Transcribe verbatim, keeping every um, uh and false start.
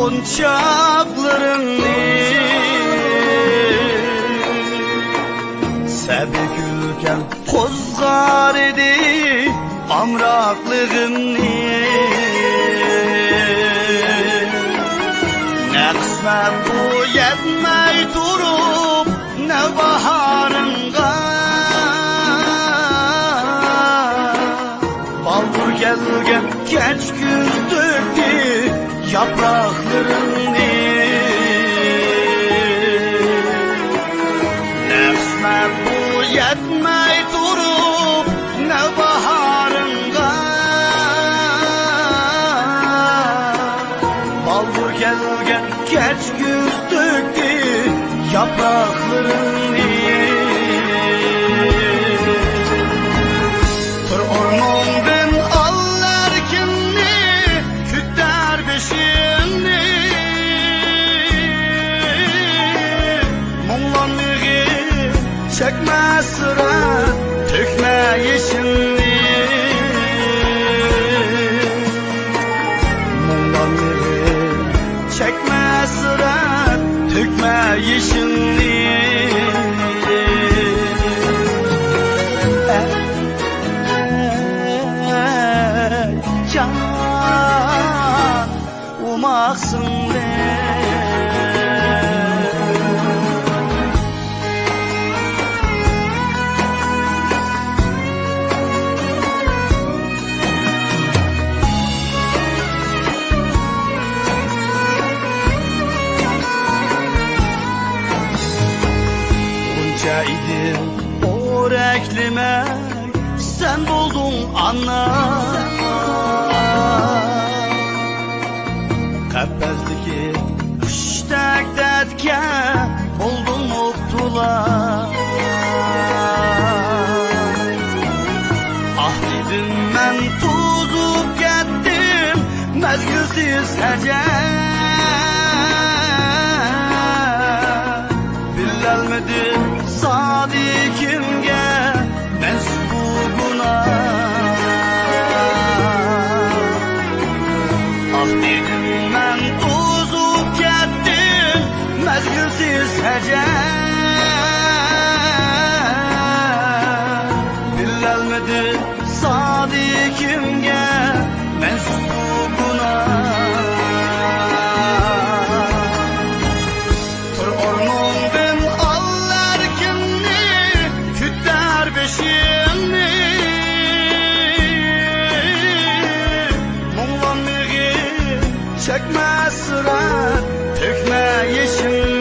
چاپلىرىڭنى. سەبىي كۈلكەڭ قوزغار ئىدى ئامراقلىقىمنى. نە قىسمەت بۇ يەتمەي تۇرۇپ نەۋباھارىڭغا. بالدۇر كەلگەن كەچ كۈز تۆكتى ياپراقلىرىڭنى. نە قىسمەت بۇ يەتمەي تۇرۇپ نەۋباھارىڭغا. بالدۇر كەلگەن كەچ كۈز تۆكتى ياپراقلىرىڭنى. تۇر ئورنۇڭدىن، ئال ئەركىننى، كۆتەر بېشىڭنى. مۇڭلانمىغىن، چەكمە ھەسرەت، تۆكمە يېشىڭنى. مۇڭلانمىغىن، چەكمە ھەسرەت، تۆكمە يېشىڭنى. ئەي جان، ئوماقسىڭلى. غۇنچە ئىدىم پورەكلىمەك، سەن بولدۇڭ ئانا. قەپەستىكى قۇشتەك دەردكە بولدۇڭ مۇپتىلا. ئاھ دېدىم مەن، توزۇپ كەتتىم مەزگىلسىز ھەجەر. بىلەلمىدىم سادىكىمگە مەنسۇپ بۇ گۇناھ. ئاھ دېدىم مەن، توزۇپ كەتتىم مەزگىلسىز ھەجەر. بىلەلمىدىم سادىكىمگە مەنسۇپ بۇ گۇناھ. تۇر ئورنۇڭدىن، ئال ئەركىننى، كۆتەر بېشىڭنى. مۇڭلانمىغىن، چەكمە ھەسرەت، تۆكمە يېشىڭنى.